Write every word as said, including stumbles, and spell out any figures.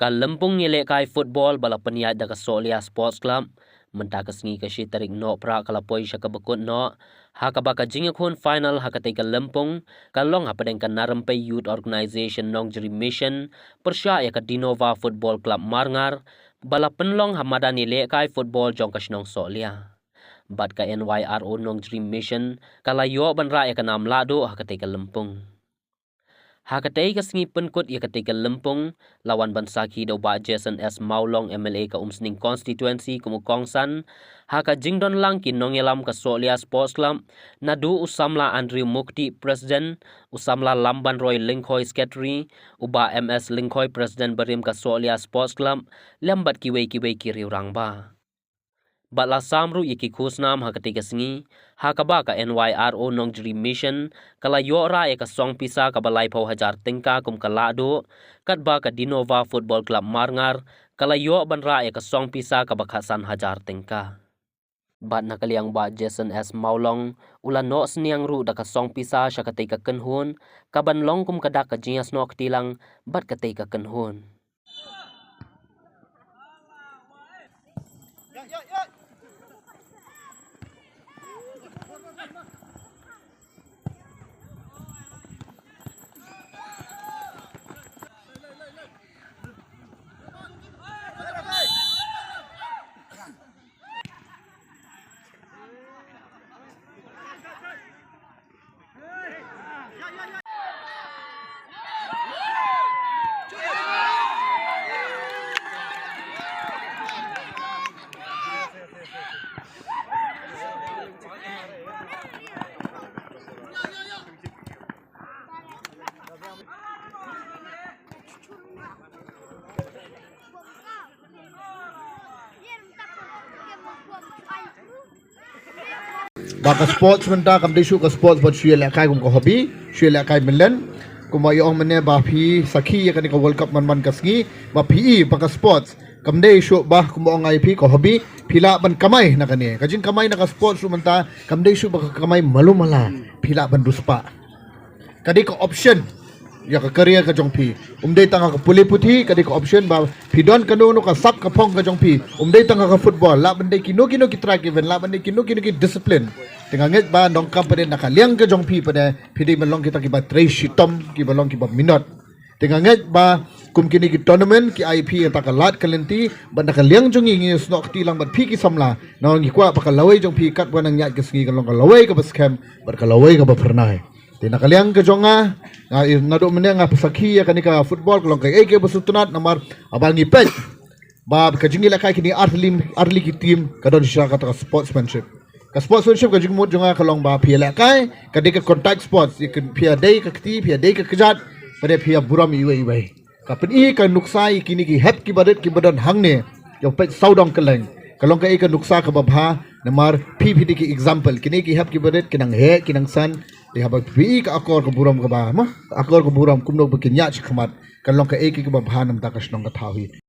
Ka lympung ïalehkai football ba la pynïaid da ka Sohliya Sports Club mynta ka sngi ka shi tarik Nohprah ka la poi sha kaba kut noh, ha kaba ka jingïakhun final ha katei ka lympung ka long hapdeng ka Narempei Youth Organisation Nongjri Mission pyrshah ïa ka Dinova Football Club Marngar, ba la pynlong ha madan ïalehkai football jong ka shnong Sohliya. Bad ka N Y R O Nongjri Mission ka la ïoh ban rah ïa ka nam lahduh ha katei ka lympung. Ha katei ka sngi pynkut ïa katei ka lympung, la wan ban sakhi da u Bah Jason S Mawlong, M L A ka Umsning Constituency, kum u kongsan ha ka jingdon lang ki nongïalam ka Sohliya Sports Club, naduh u samla Andrew Mukti, President, u samla Lamban Roy Lyngkhoi, Secretary, u Bah M S Lyngkhoi, President barim ka Sohliya Sports Club, lem bad kiwei kiwei ki riew rangbah. Bad la sam ruh ïa ki khusnam ha katei ka sngi, ha kaba ka N Y R O Nongjri Mission ka la ïoh rah ïa ka song pisa kaba laiphew hajar tyngka kum ka lahduh, katba ka Dinova Football Club Marngar ka la ïoh ban rah ïa ka song pisa kaba khatsan hajar tyngka. Bad na ka liang Bah Jason S Mawlong u la noh synñiang ruh da ka song pisa sha katei ka kynhun, kaban long kum ka dak ka jingïasnoh kti lang bad katei ka kynhun. Ba ka sports mynta kam dei shuh ka sports bad shu ïalehkai kum ka hobby, shu ïalehkai mynlen. Kumba ïa ong mynne ba phi sakhi ïa kane ka World Cup man man ka sngi, ba phi i ba ka sports kam dei shuh ba kumba ong ai phi ka hobby, phi lah ban kamai na kane. Ka jingkamai na ka sports ruh mynta kam dei shuh ba ka kamai malu mala, phi lah ban duspah. Ka dei ka option ïa ka career ka jong phi. Um dei tang ha ka pule puthi, ka dei ka option ba phi don kano kano ka sap ka phong ka jong phi. Um dei tang ha ka football, lah ban dei kino kino ki track event, lah ban dei kino kino ki discipline. Te nga ngeit ba nongkam pat de na ka liang ka jong phi pat de, phi dei ban long kita kiba trei shitom, kiba long kiba minot. Te nga ngeit ba kum kine ki tournament ki ai phi ïa ka lad ka lynti, bad na ka liang jong ngi ngi snoh kti lang bad phi ki samla. Na ngi kwah ba ka lawei jong phi katba nang ïaid ka sngi kan long ka lawei kaba skhem bad ka lawei kaba phyrnai. Te na ka liang ka jong nga, nga i-, naduh mynne nga pyrshah ïa kane ka football ka long kaei kaei ba sngewtynnat namar haba ngi peit ba ka jingïalehkai kine artylli, artylli ki team ka don shisha kata ka sportsmanship. Ka sportsmanship ka jingmut jong nga ka long ba phi ïalehkai, ka dei ka contact sports, ïa ka phi ïadei ka kti, phi ïadei ka kjat, pat de phi ïaburom iwei iwei. Ka pyni ka nuksa ïa kine ki hep kiba rit kiba don hangne, ïa u peit sawdong kylleng. Ka long kaei ka nuksa kaba bha, namar phi phi dei ki example. Kine ki hep kiba rit ki nang heh, ki nang san, te haba phi i ka akor ka burom kaba, ma, ka akor ka burom kumno ba kin ïaid shakhmat. Ka long kaei kaei kaba bha na bynta ka shnong ka thaw hi.